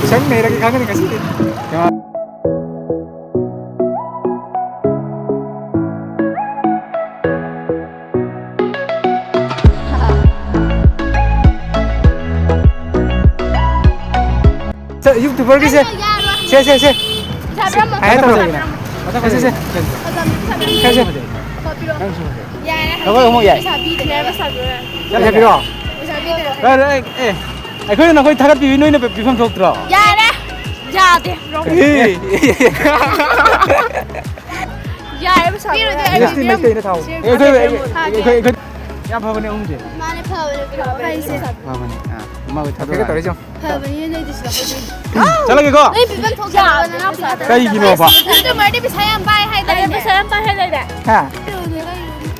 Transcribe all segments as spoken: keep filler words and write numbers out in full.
ꯁꯪ ꯅꯩꯔꯒꯦ ꯈꯪꯒꯅꯤ ꯉꯁꯤꯗꯤ꯫ ꯁꯦ, YouTuberꯒꯤꯁꯦ꯫ ꯁꯦ, ꯁꯦ, ꯁꯦ꯫ ꯄꯩꯁꯥ ꯄꯤꯔꯝꯃꯣ꯫ ꯍꯥꯏ ꯇꯧꯔꯣ꯫ ꯄꯩꯁꯥ ꯄꯤꯔꯝꯃꯣ꯫ ꯁꯦ, ꯁꯦ, ꯁꯦ꯫ ꯐꯖꯕꯅꯤ, ꯄꯩꯁꯥ ꯄꯤꯔꯝꯃꯣ꯫ ꯁꯦ, ꯁꯦ꯫ ꯄꯩꯁꯥ ꯄꯤꯔꯛꯑꯣ꯫ ꯌꯥꯔꯦ꯫ ꯊꯕꯛ ꯑꯃꯨꯛ ꯌꯥꯏ꯫ ꯄꯩꯁꯥ ꯄꯤꯗ꯭ꯔꯦ꯫ ꯌꯥꯔꯦ, ꯄꯩꯁꯥ ꯄꯤꯔꯛꯑꯣ꯫ ꯄꯩꯁꯥ ꯄꯤꯗ꯭ꯔꯦ꯫ ꯌꯥꯔꯦ, ꯑꯦ, ꯑꯦ, ꯑꯩꯈꯣꯏꯅ ꯅꯈꯣꯏ ꯊꯥꯒꯠꯄꯤꯕ ꯅꯣꯏꯅ ꯄꯤꯐꯝ ꯊꯣꯛꯇ꯭ꯔꯣ? ꯌꯥꯔꯦ꯫ ꯌꯥꯗꯦ꯫ ꯑꯦ꯫ ꯌꯥꯔꯦ, ꯄꯩꯁꯥ ꯄꯤꯔꯛꯑꯣ꯫ ꯄꯤꯔꯣꯏꯗꯣꯏ ꯑꯩ ꯂꯤꯞꯁꯇꯤꯛ ꯄꯤꯔꯝꯃꯣ꯫ ꯂꯩꯇꯦꯅ ꯊꯥꯎ꯫ ꯁꯦ, ꯑꯦ, ꯑꯩꯈꯣꯏ, ꯄꯩꯁꯥ ꯑꯩꯈꯣꯏ, ꯄꯤꯔꯝꯃꯣ꯫ ꯑꯩꯈꯣꯏ, ꯑꯩꯈꯣꯏ, ꯌꯥꯝ ꯐꯕꯅꯦ ꯑꯍꯨꯝꯁꯦ꯫ ꯃꯥꯅꯦ, ꯐꯕꯅꯦ, ꯄꯤꯔꯛꯑꯣ꯫ ꯐꯩꯁꯦ꯫ ꯐꯕꯅꯦ꯫ ꯑꯥ, ꯑꯃ ꯑꯩꯈꯣꯏ ꯊꯥꯗꯣꯛꯑꯒ꯫ ꯀꯩꯅꯣ ꯇꯧꯔꯤꯁꯦ ꯌꯦꯡꯉꯣ꯫ ꯐꯕꯅꯤꯅꯦ ꯅꯣꯏꯗꯤ ꯁꯤꯗ ꯍꯧꯖꯤꯛ꯫ ꯆꯠꯂꯒꯦꯀꯣ꯫ ꯅꯣꯏ ꯄꯤꯐꯝ ꯊꯣꯛꯇꯦ ꯍꯥꯏꯕ ꯅꯅꯥꯎꯄꯤ ꯅꯠꯇ꯭ꯔꯒ꯫ ꯀꯩꯒꯤꯅꯣꯕ? ꯅꯪ ꯃꯔꯗꯤ ꯄꯩꯁꯥ ꯌꯥꯝ ꯄꯥꯏ ꯍꯥꯏꯗꯥꯏꯅꯦ? ꯑꯗꯩ ꯄꯩꯁꯥ ꯌꯥꯝ ꯄꯥꯏ ꯍꯥꯏꯗꯥꯏꯅꯦ? ꯍꯥ? ꯄꯤꯔꯛꯎꯅꯦ,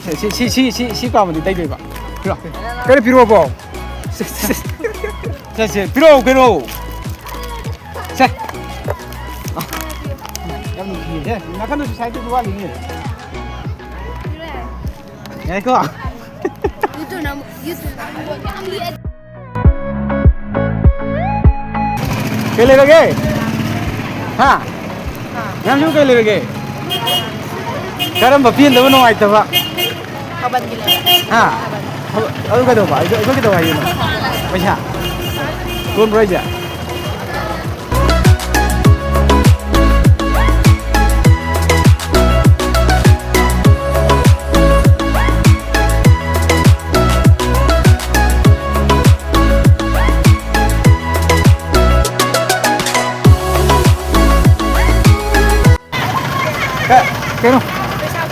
ꯀꯩꯅꯣ? ꯁꯤ, ꯁꯤ, ꯁꯤ, ꯁꯤ, ꯁꯤ ꯄꯥꯝꯃꯗꯤ ꯇꯩꯗꯣꯏꯕ꯫ ꯄꯤꯔꯛꯑꯣ꯫ ꯀꯩꯅꯣ ꯄꯤꯔꯛꯑꯣꯕꯣ? ꯁꯦ, ꯁꯦ, ꯁꯦ꯫ ꯁꯦ, ꯁꯦ, ꯄꯤꯔꯛꯑꯣ ꯀꯩꯅꯣ꯫ ꯁꯦ꯫ ꯑ, ꯌꯥꯝ ꯅꯨꯡꯁꯤꯌꯦ꯫ ꯁꯦ, ꯅꯥꯀꯟꯗꯁꯨ ꯁꯥꯏꯠꯇꯁꯨ ꯋꯥꯠꯂꯤꯅꯦ꯫ ꯌꯥꯏꯀꯣ? ꯀꯩ ꯂꯩꯔꯒꯦ? ꯍꯥ? ꯃꯌꯥꯝꯁꯤꯕꯨ ꯀꯩ ꯂꯩꯔꯒꯦ? ꯀꯔꯝꯕ ꯄꯦꯟꯗꯕ, ꯅꯨꯡꯉꯥꯏꯇꯕ? ꯊꯥꯕꯜꯒꯤ ꯂꯩꯕ꯫ ꯍꯥ? ꯊꯥꯕꯜ꯫ ꯑꯗꯨ ꯀꯩꯗꯧꯕ? ꯑꯩꯈꯣꯏ, ꯑꯩꯈꯣꯏ ꯀꯩꯗꯧ ꯍꯥꯏꯗꯣꯏꯅꯣ? ꯄꯩꯁꯥ? ꯀꯣꯟꯕ꯭ꯔꯣ ꯍꯥꯏꯁꯦ? ꯀ-, ꯀꯩꯅꯣ?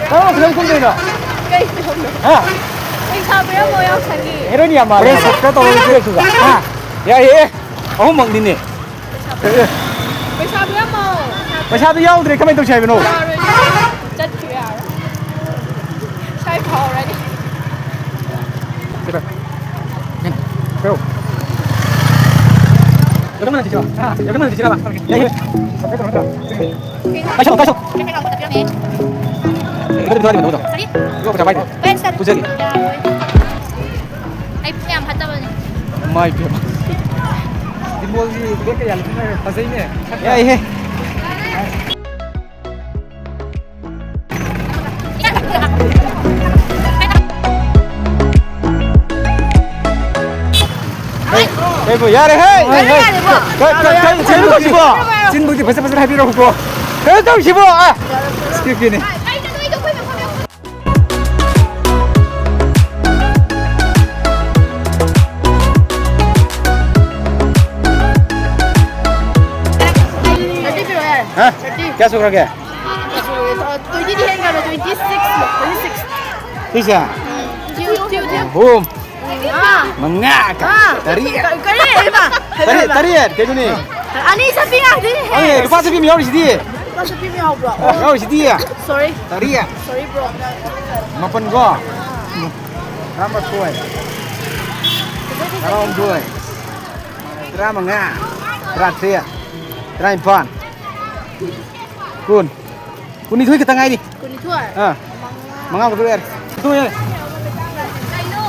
ꯀꯔꯝꯕ ꯐꯤꯂꯝ ꯀꯨꯝꯗꯣꯏꯅꯣ? ꯀꯩ ꯐꯤꯂꯝꯅꯣ? ꯍꯥ? ꯄꯩꯁꯥ ꯄꯤꯔꯝꯃꯣ ꯌꯥꯎꯁꯪꯒꯤ꯫ ꯍꯦꯔꯣꯏꯟ ꯌꯥꯝ ꯃꯥꯜꯂꯦ꯫ ꯍꯣꯔꯦꯟ ꯁꯛꯇ ꯇꯧꯔꯒ ꯄꯤꯔꯛꯇꯨꯒ꯫ ꯍꯥ? ꯌꯥꯏꯌꯦ꯫ ꯑꯍꯨꯝꯃꯛꯅꯤꯅꯦ꯫ ꯄꯩꯁꯥ ꯄꯤꯔꯝꯃꯣ꯫ ꯄꯩꯁꯥꯗꯣ ꯌꯥꯎꯗ꯭ꯔꯦ, ꯀꯃꯥꯏꯅ ꯇꯧꯁꯤ ꯍꯥꯏꯕꯅꯣ? ꯌꯥꯔꯣꯏ꯫ ꯆꯠꯈꯤꯕ ꯌꯥꯔꯣꯏ꯫ ꯁ꯭ꯋꯥꯏ ꯐꯥꯎꯔꯅꯤ꯫ ꯀꯩꯅꯣ? ꯀꯩꯅꯣ? ꯌꯥꯝ ꯀꯟꯅ ꯆꯤꯛꯁꯤꯔꯕ? ꯍꯥ? ꯌꯥꯝ ꯀꯟꯅ ꯆꯤꯛꯁꯤꯔꯕ? ꯌꯥꯏꯌꯦ꯫ ꯀꯩꯅꯣ? ꯀꯥꯏꯁꯣ, ꯀꯥꯏꯁꯣ꯫ ꯀꯩꯅꯣ? ꯀꯔꯤ? ꯄꯩꯁꯥ ꯄꯥꯏꯗꯦ꯫ ꯄꯨꯖꯒꯦ꯫ ꯌꯥꯔꯣꯏ꯫ ꯑꯩ ꯄꯨꯛ ꯌꯥꯝ ꯐꯠꯇꯕꯅꯦ꯫ ꯃꯥꯏ ꯄꯦꯝꯃ꯫ ꯕꯣꯜꯒꯤ ꯕꯦꯛ ꯀꯌꯥ ꯂꯩꯕꯅꯣ? ꯐꯖꯩꯅꯦ꯫ ꯌꯥꯏꯍꯦ꯫ ꯀꯩꯕꯨ ꯌꯥꯔꯦ ꯍꯦ! ꯍꯦ, ꯍꯦ! ꯌꯥꯔꯦ, ꯌꯥꯔꯦ, ꯀꯩ, ꯀꯩ, ꯀꯩ, ꯀꯩꯅꯣ ꯇꯧꯁꯤꯕꯣ? ꯆꯤꯟꯕꯨꯗꯤ ꯐꯖ ꯐꯖꯅ ꯍꯥꯏꯕꯤꯔꯛꯎꯀꯣ꯫ ꯀꯩꯅꯣ ꯇꯧꯁꯤꯕꯣ? ꯑ! Skip ꯀꯤꯅꯤ꯫ ꯍꯥ? ꯀꯌꯥ ꯁꯨꯈ꯭ꯔꯒꯦ? ꯇ꯭ꯋꯦꯟꯇꯤꯗꯤ ꯍꯦꯟꯈ꯭ꯔꯕ, ꯇ꯭ꯋꯦꯟꯇꯤ ꯁꯤꯛꯁ, ꯇ꯭ꯋꯦꯟꯇꯤ ꯁꯤꯛꯁ꯫ ꯁꯤꯁꯦ? ꯎꯝ, ꯊꯤꯌꯨ, ꯊꯤꯌꯨ, ꯊꯤꯌꯨ꯫ ꯑꯍꯨꯝ꯫ ꯎꯝ, ꯑꯥ꯫ ꯃꯉꯥ꯫ ꯑꯥ꯫ ꯇꯔꯦꯠ꯫ ꯀ-, ꯀꯔꯤ ꯍꯥꯏꯕ? ꯇꯔꯦꯠ, ꯇꯔꯦꯠ, ꯀꯩꯅꯣꯅꯦ? ꯑꯅꯤ ꯆꯠꯄꯤ ꯉꯥꯛꯇꯅꯦ꯫ ꯑꯦ, ꯂꯨꯄꯥ ꯆꯠꯄꯤ ꯑꯃ ꯌꯥꯎꯔꯤꯁꯤꯗꯤ꯫ ꯂꯨꯄꯥ ꯆꯠꯄꯤ ꯑꯃ ꯌꯥꯎꯕ꯭ꯔꯣ? ꯑꯦ, ꯌꯥꯎꯔꯤꯁꯤꯗꯤ꯫ Sorry꯫ ꯇꯔꯦꯠ꯫ Sorry, bro꯫ ꯃꯥꯄꯟ ꯀꯣ? ꯇꯔꯥꯃꯥꯊꯣꯏ꯫ ꯇꯔꯥꯍꯨꯝꯗꯣꯏ꯫ ꯇꯔꯥꯃꯉꯥ꯫ ꯇꯔꯥꯇꯔꯦꯠ꯫ ꯇꯔꯥꯅꯤꯄꯥꯟ꯫ ꯀꯨꯟ꯫ ꯀꯨꯟꯅꯤꯊꯣꯏ ꯈꯛꯇ ꯉꯥꯏꯔꯤ꯫ ꯀꯨꯟꯅꯤꯊꯣꯏ? ꯑꯥ꯫ ꯃꯉꯥ꯫ ꯃꯉꯥ ꯐꯥꯎꯗꯣꯛ ꯌꯥꯔꯦ꯫ ꯐꯥꯎꯗꯣꯛ ꯌꯥꯔꯦ꯫ ꯀꯩꯅꯣ?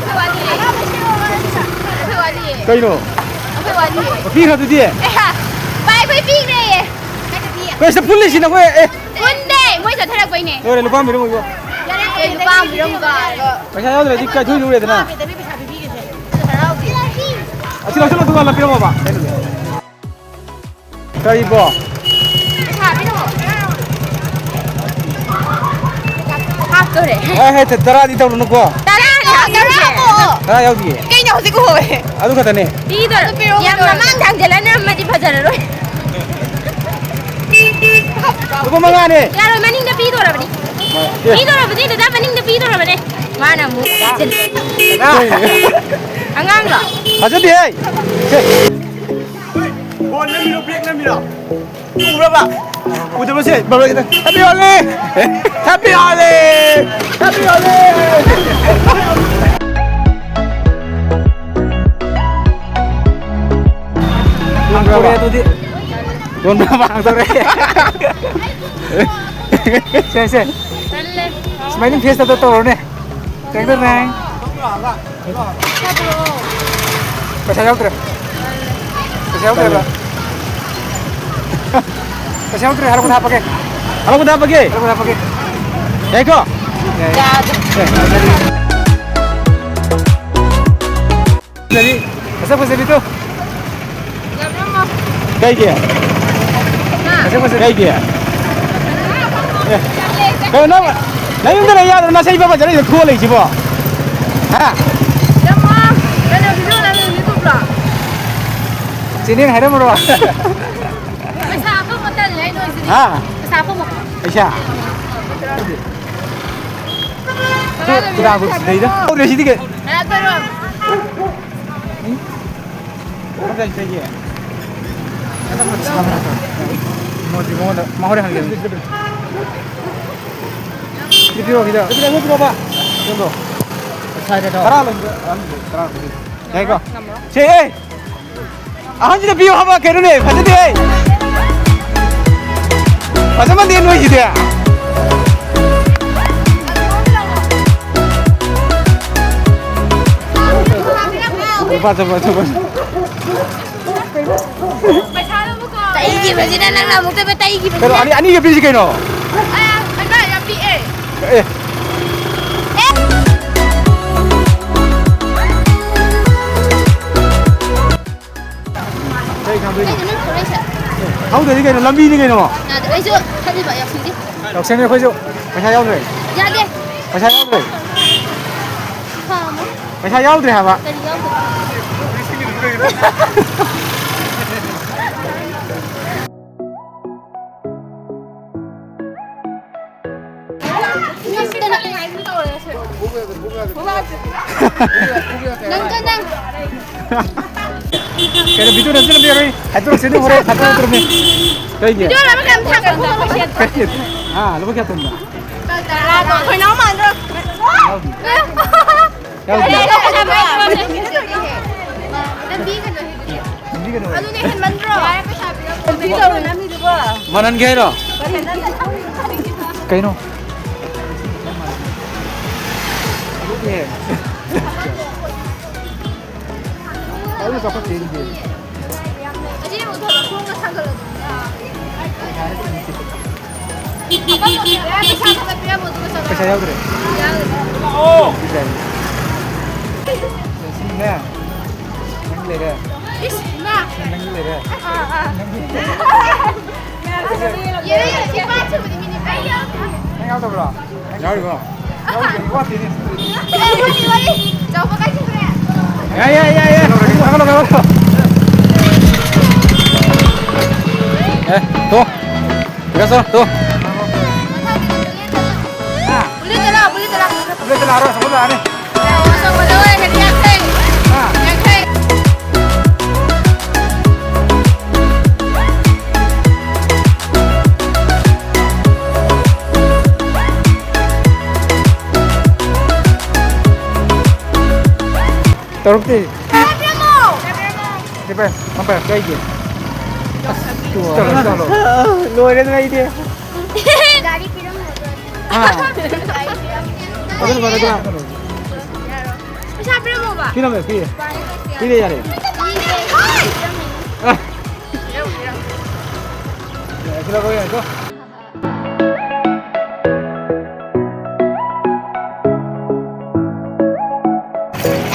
ꯑꯩꯈꯣꯏ ꯋꯥꯠꯂꯤꯌꯦ꯫ ꯑꯩꯈꯣꯏ ꯋꯥꯠꯂꯤꯌꯦ꯫ ꯀꯩꯅꯣ? ꯑꯩꯈꯣꯏ ꯋꯥꯠꯂꯤꯌꯦ꯫ ꯄꯤꯈ꯭ꯔ ꯑꯗꯨꯗꯤ? ꯑꯦ ꯍꯥ꯫ ꯚꯥꯏ, ꯑꯩꯈꯣꯏ ꯄꯤꯈ꯭ꯔꯦꯌꯦ꯫ ꯀꯩ ꯁꯤꯗ ꯄꯨꯜꯂꯤꯁꯤꯅ ꯑꯩꯈꯣꯏ? ꯑꯦ꯫ ꯄꯨꯟꯗꯦ꯫ ꯃꯣꯏ ꯆꯠꯊꯔꯛꯄꯩꯅꯦ꯫ ꯂꯣꯏꯔꯦ, ꯂꯨꯄꯥ ꯑꯃ ꯄꯤꯔꯝꯃꯣ ꯏꯕꯣ꯫ ꯀꯩ ꯂꯨꯄꯥ ꯑꯃ ꯄꯤꯔꯝꯃꯨ ꯀꯥꯏꯅ꯫ ꯄꯩꯁꯥ ꯌꯥꯎꯗ꯭ꯔꯗꯤ ꯀꯥꯏꯊꯣꯛꯏ ꯂꯨꯔꯦꯗꯅ꯫ ꯑꯁꯤ ꯂꯧꯁꯤꯜꯂꯣ, ꯑꯗꯨꯒ ꯂꯪ ꯄꯤꯔꯝꯃꯣꯕ꯫ ꯀꯔꯤꯕꯣ? ꯄꯩꯁꯥ ꯄꯤꯔꯛꯑꯣ꯫ ꯍꯥꯞꯇꯣꯔꯦ꯫ ꯑꯦ, ꯍꯦ, ꯇꯔꯥꯗꯤ ꯇꯧꯔꯨꯅꯨꯀꯣ꯫ ꯇꯔꯥꯅꯦ ꯍꯥꯞꯇꯣꯔꯤꯁꯦ꯫ ꯇꯔꯥ ꯌꯥꯎꯗꯤꯌꯦ꯫ ꯀꯩꯅꯣ ꯍꯧꯖꯤꯛ ꯎꯍꯧꯋꯦ꯫ ꯑꯗꯨ ꯈꯛꯇꯅꯦ꯫ ꯄꯤꯗꯣꯔꯦ꯫ ꯑꯗꯨ ꯄꯤꯔꯛꯑꯣ, ꯌꯥꯝ ꯄꯤꯔꯛꯑꯣ꯫ ꯃꯃꯥꯡ ꯊꯥꯡꯖꯜꯂ ꯅꯝꯃꯗꯤ ꯐꯖꯔꯔꯣꯏ꯫ ꯂꯨꯄꯥ ꯃꯉꯥꯅꯦ꯫ ꯌꯥꯔꯣꯏ, ꯃꯅꯤꯡꯗ ꯄꯤꯗꯣꯔꯕꯅꯤ꯫ ꯑꯦ꯫ ꯄꯤꯗꯣꯔꯕꯅꯤ, ꯗꯗꯥ ꯃꯅꯤꯡꯗ ꯄꯤꯗꯣꯔꯕꯅꯦ꯫ ꯃꯥꯅ ꯑꯃꯨꯛ ꯀꯩꯅꯣ? ꯑꯉꯥꯡꯂꯣ? ꯐꯖꯗꯦꯍꯦ꯫ ꯁꯦ꯫ Phone ꯅꯝꯃꯤꯔꯣ, break ꯅꯝꯃꯤꯔꯣ? ꯎꯔꯕ? ꯎꯗꯕꯁꯦ ꯕꯕꯥ ꯈꯤꯇꯪ꯫ Happy Holi! Happy Holi! Happy Holi! ꯍꯥꯡꯗꯣꯔꯦ ꯑꯗꯨꯗꯤ꯫ ꯌꯣꯟꯕ ꯍꯥꯡꯗꯣꯔꯦ꯫ ꯁꯦ, ꯁꯦ꯫ ꯇꯜꯂꯦ꯫ Smiling face ꯑꯝꯇ ꯇꯧꯔꯣꯅꯦ꯫ ꯇꯦꯡ ꯇꯦꯡ ꯇꯦꯡ꯫ ꯄꯩꯁꯥ ꯌꯥꯎꯗ꯭ꯔꯦ꯫ ꯌꯥꯎꯗ꯭ꯔꯦꯕ꯫ ꯄꯩꯁꯥ ꯌꯥꯎꯗ꯭ꯔꯦ, ꯍꯜꯂꯛꯄꯗ ꯍꯥꯞꯄꯒꯦ꯫ ꯍꯜꯂꯛꯄꯗ ꯍꯥꯞꯄꯒꯦ? ꯍꯜꯂꯛꯄꯗ ꯍꯥꯄꯒꯦ꯫ ꯌꯥꯏꯀꯣ? ꯌꯥꯏ꯫ ꯌꯥꯗꯦ꯫ ꯐꯖꯕꯤ, ꯃꯁꯛ ꯐꯖꯕꯤꯗꯣ꯫ ꯀꯩꯒꯤ? ꯃꯁꯛ ꯐꯖꯕꯤ꯫ ꯀꯩꯒꯤ? ꯑꯦ, ꯀꯩꯅꯣ ꯅꯪ, ꯅꯌꯨꯝꯗ ꯂꯩ ꯌꯥꯗ꯭ꯔꯣ? ꯅꯁꯛ ꯏꯐ ꯐꯖꯔ ꯁꯤꯗ ꯊꯣꯛꯑ ꯂꯩꯁꯤꯕꯣ? ꯍꯥ? ꯏꯅꯝꯃ, ꯀꯩꯅꯣ video ꯅꯝꯃꯤꯅꯣ YouTube ꯂꯣ? ꯆꯦꯅꯦꯜ ꯍꯥꯏꯔꯝꯃꯔꯣ? ꯄꯩꯁꯥ ꯑꯐꯪꯕ ꯇꯜꯂꯦ ꯑꯩ ꯅꯣꯏꯁꯤꯗꯤ꯫ ꯍꯥ? ꯄꯩꯁꯥ ꯑꯐꯪꯕ꯫ ꯄꯩꯁꯥ? ꯀꯗꯥꯏꯗ ꯈꯨꯗꯥꯡꯗꯣ ꯄꯩꯁꯥ ꯁꯤꯗꯩꯗ꯫ ꯍꯧꯔꯦ ꯁꯤꯗꯤ ꯀꯩ? ꯍꯥꯏꯔꯛꯇꯣꯏꯔꯣ? ꯃꯉꯣꯟꯗ ꯃꯍꯣꯔꯦ ꯍꯪꯒꯦ꯫ ꯁꯤ ꯄꯤꯔꯣ, ꯁꯤꯗ꯫ ꯁꯤ ꯄꯤꯔꯣ, ꯁꯤ ꯄꯤꯔꯣꯕ꯫ ꯁꯦꯝꯗꯣ꯫ ꯇꯔꯥ ꯂꯩꯕ, ꯇꯔꯥ ꯂꯩꯕ꯫ ꯌꯥꯏꯀꯣ? ꯁꯦ, ꯑꯦ! ꯑꯍꯟꯁꯤꯗ ꯄꯤꯌꯨ ꯍꯥꯏꯕ ꯀꯩꯅꯣꯅꯦ, ꯐꯖꯗꯦꯍꯦ꯫ ꯐꯖꯃꯟꯗꯦ ꯅꯣꯏꯁꯤꯗꯤ꯫ ꯆꯠꯄ, ꯆꯠꯄ, ꯆꯠꯄ꯫ ꯇꯩꯈꯤꯕꯁꯤꯅ ꯅꯪꯅ ꯑꯃꯨꯛꯇꯣꯏꯕ ꯇꯩꯈꯤꯕꯁꯤꯅ꯫ ꯀꯩꯅꯣ, ꯑꯅꯤ, ꯑꯅꯤꯒ ꯄꯤꯁꯤ ꯀꯩꯅꯣ? ꯑ, ꯑꯗꯥꯏꯗ ꯄꯤꯛꯑꯦ꯫ ꯑꯦ꯫ ꯑꯦ꯫ ꯀꯩ ꯈꯪꯗꯣꯏꯅꯣ? ꯀꯩꯅꯣ ꯅꯪ ꯊꯣꯛꯂꯛꯏꯁꯦ? ꯈꯪꯗ꯭ꯔꯗꯤ ꯀꯩꯅꯣ, ꯂꯝꯕꯤꯅꯤ ꯀꯩꯅꯣ꯫ ꯌꯥꯗꯦ, ꯑꯩꯁꯨ ꯈꯜꯂꯤꯕ ꯌꯥꯎꯁꯪꯒꯤ꯫ ꯌꯥꯎꯁꯪꯅꯤ ꯑꯩꯈꯣꯏꯁꯨ꯫ ꯄꯩꯁꯥ ꯌꯥꯎꯗ꯭ꯔꯦ꯫ ꯌꯥꯗꯦ꯫ ꯄꯩꯁꯥ ꯌꯥꯎꯗ꯭ꯔꯦ꯫ ꯈꯥꯝꯃꯣ꯫ ꯄꯩꯁꯥ ꯌꯥꯎꯗ꯭ꯔꯦ ꯍꯥꯏꯕ꯫ ꯀꯔꯤ ꯌꯥꯎꯗ꯭ꯔꯦ? ꯅꯪ ꯀ-, ꯅꯪ꯫ ꯀꯩꯅꯣ, ꯚꯤꯗꯤꯑꯣ ꯅꯝꯁꯤꯜꯂꯝꯕ ꯌꯥꯔꯣꯏ꯫ ꯍꯥꯏꯗꯣꯔꯛꯁꯦ, ꯑꯗꯨ ꯍꯣꯔꯦꯟ ꯊꯥꯗꯣꯔꯛꯇ꯭ꯔꯕꯅꯤ꯫ ꯀꯩꯒꯤ? ꯚꯤꯗꯤꯑꯣ ꯑꯃ ꯀꯌꯥꯝ ꯊꯥꯒꯠꯂꯣ? ꯀꯩ? ꯑꯥ, ꯂꯨꯄꯥ ꯀꯌꯥ ꯇꯣꯟꯕ? ꯇꯔꯥꯗꯣ ꯊꯣꯏꯅꯥꯎ ꯃꯥꯟꯗ꯭ꯔꯣ? ꯌꯥꯎꯗꯦ꯫ ꯌꯥꯎꯗꯦ꯫ ꯂꯝꯕꯤ ꯀꯩꯅꯣ ꯍꯦꯛ ꯂꯝꯕꯤ ꯀꯩꯅꯣ꯫ ꯑꯗꯨꯅꯦ ꯍꯦꯟꯃꯟꯗ꯭ꯔꯣ? ꯃꯥꯟꯍꯟꯒꯦ ꯍꯥꯏꯔꯣ? ꯀꯩꯅꯣ? ꯑꯗꯨꯗꯤ ꯑꯩꯅ ꯆꯥꯎꯈꯠꯇꯦ ꯑꯗꯨꯗꯤ꯫ ꯄꯩꯁꯥ ꯌꯥꯎꯗ꯭ꯔꯦ꯫ ꯁꯤꯅꯦ꯫ ꯅꯪ ꯂꯩꯔꯦ꯫ ꯏꯁ, ꯏꯃꯥ꯫ ꯅꯪ ꯂꯩꯔꯦ꯫ ꯑꯥ, ꯑꯥ꯫ ꯅꯪ ꯌꯦ, ꯌꯦ, ꯏꯄꯥ ꯊꯨꯕꯗꯤ ꯃꯤꯅꯤꯠ ꯑꯩ ꯌꯥꯎꯗ꯭ꯔꯦ꯫ ꯅꯪ ꯌꯥꯎꯗꯕ꯭ꯔꯣ? ꯌꯥꯎꯔꯤꯕꯣ? ꯌꯥꯎꯗꯦ, ꯋꯥꯠꯇꯦꯅꯦ꯫ ꯋꯥꯔꯤ, ꯋꯥꯔꯤ꯫ ꯆꯥꯎꯕ ꯀꯥꯏ ꯆꯠꯈ꯭ꯔꯦ? ꯌꯥꯏ, ꯌꯥꯏ, ꯌꯥꯏ, ꯌꯥꯏ꯫ ꯊꯥꯒꯠꯂꯣ, ꯊꯥꯒꯠꯂꯣ, ꯊꯥꯒꯠꯂꯣ꯫ ꯑꯦ, ꯇꯣ꯫ ꯒꯁꯣ, ꯇꯣ꯫ ꯍꯥ? ꯄꯨꯂꯤꯁꯇ ꯂꯥꯛꯑꯣ, ꯄꯨꯂꯤꯁꯇ ꯂꯥꯛꯑꯣ꯫ ꯄꯨꯂꯤꯁꯇ ꯂꯥꯛꯑꯔꯣꯏ, ꯑꯁꯣꯝꯗ ꯂꯥꯛꯑꯅꯤ꯫ ꯑꯣ, ꯑꯁꯣꯝꯗ ꯑꯣꯏꯔꯒꯗꯤ ꯌꯥꯡꯈꯩ꯫ ꯍꯥ? ꯌꯥꯡꯈꯩ꯫ ꯇꯧꯔꯛꯇꯦ꯫ ꯁꯤ ꯄꯥꯏ, ꯐꯣꯟ ꯄꯥꯏ, ꯀꯩꯒꯤ? ꯑꯁ, ꯇꯧꯔꯣ, ꯇꯧꯔꯣ꯫ ꯂꯣꯏꯔꯦꯗꯅ ꯑꯩꯗꯤ꯫ ꯒꯥꯔꯤ ꯄꯤꯔꯝꯃꯣ꯫ ꯑꯥ꯫ ꯑꯗꯨꯅ ꯐꯔꯦ, ꯑꯗꯨꯅ꯫ ꯄꯩꯁꯥ ꯄꯤꯔꯝꯃꯣꯕ꯫ ꯄꯤꯔꯝꯃꯦ, ꯄꯤꯔꯦ꯫ ꯄꯤꯔꯦ, ꯌꯥꯔꯦ꯫ ꯑꯥ꯫ ꯄꯤꯔꯝꯃꯣ, ꯄꯤꯔꯝꯃꯣ꯫ ꯌꯥꯔꯦ, ꯁꯤ ꯂꯧꯔꯣ, ꯌꯥꯔꯦꯀꯣ꯫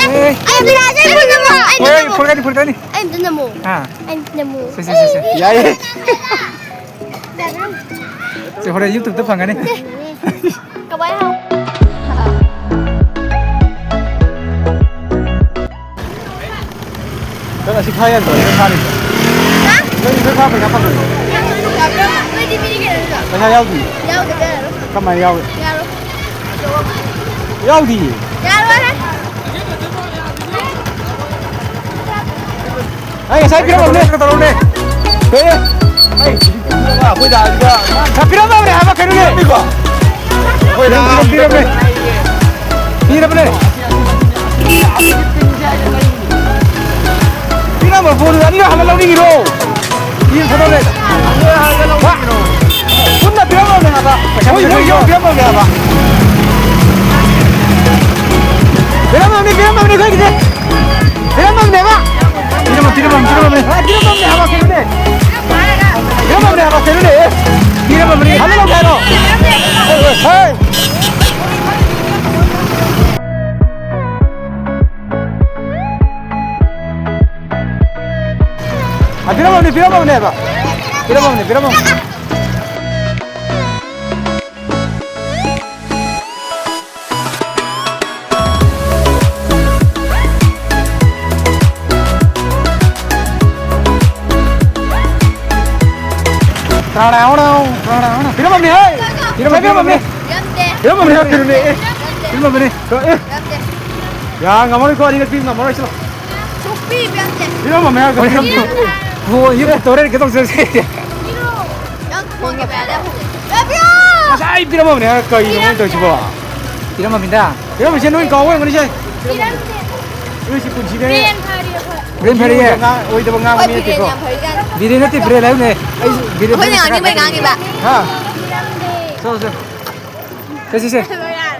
ꯑꯦ, ꯑꯩ ꯑꯝꯇ ꯅꯝꯃꯣ, ꯑꯩ ꯑꯝꯇ ꯍꯣꯏ, ꯅꯝꯃꯣ꯫ ꯐꯨꯔꯛꯀꯅꯤ, ꯐꯨꯔꯛꯀꯅꯤ꯫ ꯑꯩ ꯑꯝꯇ ꯅꯝꯃꯣ꯫ ꯑꯥ꯫ ꯑꯩ ꯑꯝꯇ ꯅꯝꯃꯣ꯫ ꯁꯦ, ꯁꯦ, ꯁꯦ, ꯁꯦ꯫ ꯌꯥꯏꯌꯦ꯫ ꯁꯦ, ꯍꯣꯔꯦꯟ YouTube ꯇ ꯐꯪꯒꯅꯤ꯫ ꯀꯃꯥꯏ ꯍꯥꯎ? ꯅꯪ ꯑꯁꯤ ꯈꯥ ꯌꯥꯗ꯭ꯔꯣ? ꯅꯪ ꯈꯥꯔꯤꯗꯣ? ꯍꯥ? ꯅꯪ ꯅꯪ ꯈꯥ ꯄꯩꯁꯥ ꯐꯪꯉꯣꯏ꯫ ꯅꯣꯏꯗꯤ ꯄꯤꯔꯤꯒꯦ ꯅꯠꯇ꯭ꯔꯣ? ꯄꯩꯁꯥ ꯌꯥꯎꯗꯤ? ꯌꯥꯎꯗꯕ ꯌꯥꯔꯣꯏ꯫ ꯀꯃꯥꯏꯅ ꯌꯥꯎꯏ? ꯌꯥꯔꯣꯏ꯫ ꯌꯥꯎꯗꯤ? ꯌꯥꯔꯣꯏ꯫ ꯑꯩ ꯉꯁꯥꯏ ꯄꯤꯔꯝꯃꯕꯅꯦ꯫ ꯀꯩꯅꯣ ꯇꯧꯔꯝꯅꯦ꯫ ꯀꯩꯅꯣ? ꯑꯩ ꯑꯩꯈꯣꯏ ꯗꯥꯁꯤꯗ ꯃꯥ ꯄꯤꯔꯝꯃꯕꯅꯦ ꯍꯥꯏꯕ ꯀꯩꯅꯣꯅꯦ꯫ ꯑꯩꯈꯣꯏ ꯗꯥ ꯄꯤꯔꯝꯃꯦ, ꯄꯤꯔꯝꯃꯦ꯫ ꯄꯤꯔꯕꯅꯦ꯫ ꯄꯤꯔꯝꯕ ꯄꯣꯠꯇꯨ ꯑꯅꯤꯔꯛ ꯍꯜꯂ ꯂꯧꯅꯤꯡꯉꯤꯔꯣ? ꯄꯤꯔ ꯊꯥꯗꯣꯛꯂꯦ꯫ ꯍꯥ? ꯄꯨꯟꯅ ꯄꯤꯔꯝꯃꯕꯅꯦ ꯍꯥꯏꯕ꯫ ꯃꯣꯏ, ꯃꯣꯏ ꯌꯧ ꯄꯤꯔꯝꯃꯕꯅꯦ ꯍꯥꯏꯕ꯫ ꯄꯤꯔꯝꯃꯕꯅꯤ, ꯄꯤꯔꯝꯃꯕꯅꯤ ꯑꯩꯈꯣꯏꯒꯤꯗꯤ꯫ ꯄꯤꯔꯝꯃꯕꯅꯦꯕ꯫ ꯄꯤꯔꯝꯃ-, ꯄꯤꯔꯝꯃꯕꯅꯤ, ꯄꯤꯔꯝꯃꯕꯅꯤ꯫ ꯑ, ꯄꯤꯔꯝꯃꯕꯅꯦ ꯍꯥꯏꯕ ꯀꯩꯅꯣꯅꯦ꯫ ꯄꯤꯔꯝꯃꯕꯅꯦ ꯍꯥꯏꯕ ꯀꯩꯅꯣꯅꯦ꯫ ꯑꯦ, ꯄꯤꯔꯝꯃꯕꯅꯤ꯫ ꯍꯜꯂ ꯂꯧꯒꯦ ꯍꯥꯏꯔꯣ? ꯍꯦ! ꯑ, ꯄꯤꯔꯝꯃꯕꯅꯤ, ꯄꯤꯔꯝꯃꯕꯅꯦꯕ꯫ ꯄꯤꯔꯝꯃꯕꯅꯤ, ꯄꯤꯔꯝꯃꯕꯅꯤ꯫ ꯀꯅꯥꯅ ꯍꯥꯏꯍꯧꯅꯣ? ꯀꯅꯥꯅ ꯍꯥꯏꯍꯧꯅꯣ? ꯄꯤꯔꯝꯃꯕꯅꯤ, ꯍꯦ! ꯄꯤꯔꯝꯃꯕꯅꯤ, ꯄꯤꯔꯝꯃꯕꯅꯤ꯫ ꯄꯤꯔꯝꯗꯦ꯫ ꯄꯤꯔꯝꯃꯕꯅꯤ, ꯍꯦ, ꯄꯤꯔꯝꯃꯦ, ꯑꯦ꯫ ꯄꯤꯔꯝꯗꯦ꯫ ꯄꯤꯔꯝꯃꯕꯅꯤ꯫ ꯑꯦ꯫ ꯄꯤꯔꯝꯗꯦ꯫ ꯌꯥ, ꯉꯝꯃꯔꯣꯏꯀꯣ, ꯑꯅꯤꯔꯛ ꯄꯤ ꯉꯝꯃꯔꯣꯏ, ꯆꯠꯂꯣ꯫ ꯁꯨꯛꯄꯤ ꯄꯤꯔꯝꯗꯦ꯫ ꯄꯤꯔꯝꯃꯕꯅꯤ, ꯍꯦ, ꯄꯤꯔꯝꯗꯦ꯫ ꯄꯤꯔꯝꯗꯦ꯫ ꯕꯣ, ꯌꯨꯝ ꯇꯧꯔꯦ, ꯀꯩꯗꯧ ꯆꯠꯁꯦ? ꯅꯪ ꯐꯣꯟꯒꯤ ꯄꯩꯁꯥꯗ ꯍꯧꯖꯤꯛ꯫ ꯄꯤꯔꯝꯃꯣ! ꯉꯁꯥꯏ ꯄꯤꯔꯝꯃꯕꯅꯦ, ꯍꯥꯏꯔ ꯀꯩꯅꯣ ꯃꯣꯏꯅ ꯇꯧꯔꯤꯁꯤꯕꯣ? ꯄꯤꯔꯝꯃꯕꯅꯤꯗ꯫ ꯄꯤꯔꯝꯃꯤꯁꯦ ꯅꯣꯏ ꯀꯥꯎꯕ ꯑꯣꯏꯔꯝꯒꯅꯤꯁꯦ꯫ ꯄꯤꯔꯝꯗꯦ꯫ ꯅꯣꯏꯁꯤ ꯄꯨꯟꯁꯤꯗ ꯕ꯭ꯔꯦꯟ ꯐꯔꯤ ꯑꯩꯈꯣꯏ꯫ ꯕ꯭ꯔꯦꯟ ꯐꯔꯤꯌꯦ? ꯑꯣꯏꯗꯕ ꯉꯥꯡ-, ꯑꯣꯏꯗꯕ ꯉꯥꯡꯕ ꯍꯣꯏ, ꯃꯤ ꯅꯠꯇꯦꯀꯣ꯫ ꯕ꯭ꯔꯦꯟ ꯌꯥꯝ ꯐꯔꯤꯖꯥꯠꯅꯤ꯫ ꯕ꯭ꯔꯦꯟ ꯅꯠꯇꯦ, ꯕ꯭ꯔꯦꯟ ꯍꯥꯏꯕꯅꯦ꯫ ꯑꯩꯁꯨ ꯕ꯭ꯔꯦꯟ ꯑꯩꯈꯣꯏꯅ ꯐꯔꯤꯖꯥꯠꯅꯤ꯫ ꯉꯥꯡꯅꯤꯡꯕꯩ ꯉꯥꯡꯉꯤꯕ꯫ ꯍꯥ? ꯄꯤꯔꯝꯗꯦ꯫ ꯆꯠꯂꯣ, ꯆꯠꯂꯣ꯫ ꯆꯠꯁꯤ, ꯁꯦ꯫ ꯆꯠꯂꯣ ꯌꯥꯔꯦ꯫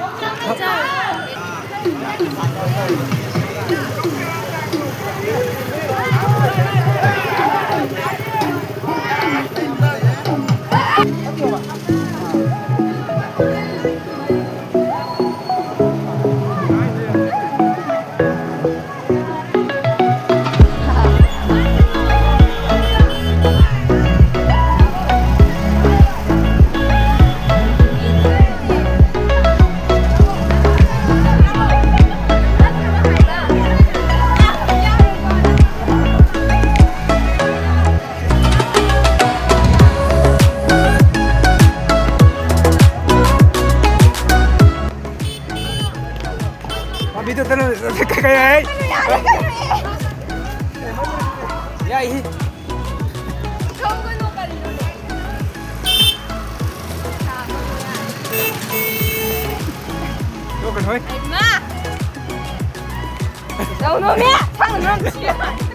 ꯃꯥ video ꯇꯅ ꯀꯩ ꯍꯥꯏ? ꯌꯥꯏ꯫ ꯇꯣꯛꯀꯅꯨꯍꯦ꯫ ꯍꯩꯃꯥ! ꯇꯧꯅꯣꯃꯤ! ꯁꯥꯡꯅ ꯉꯥꯡ-,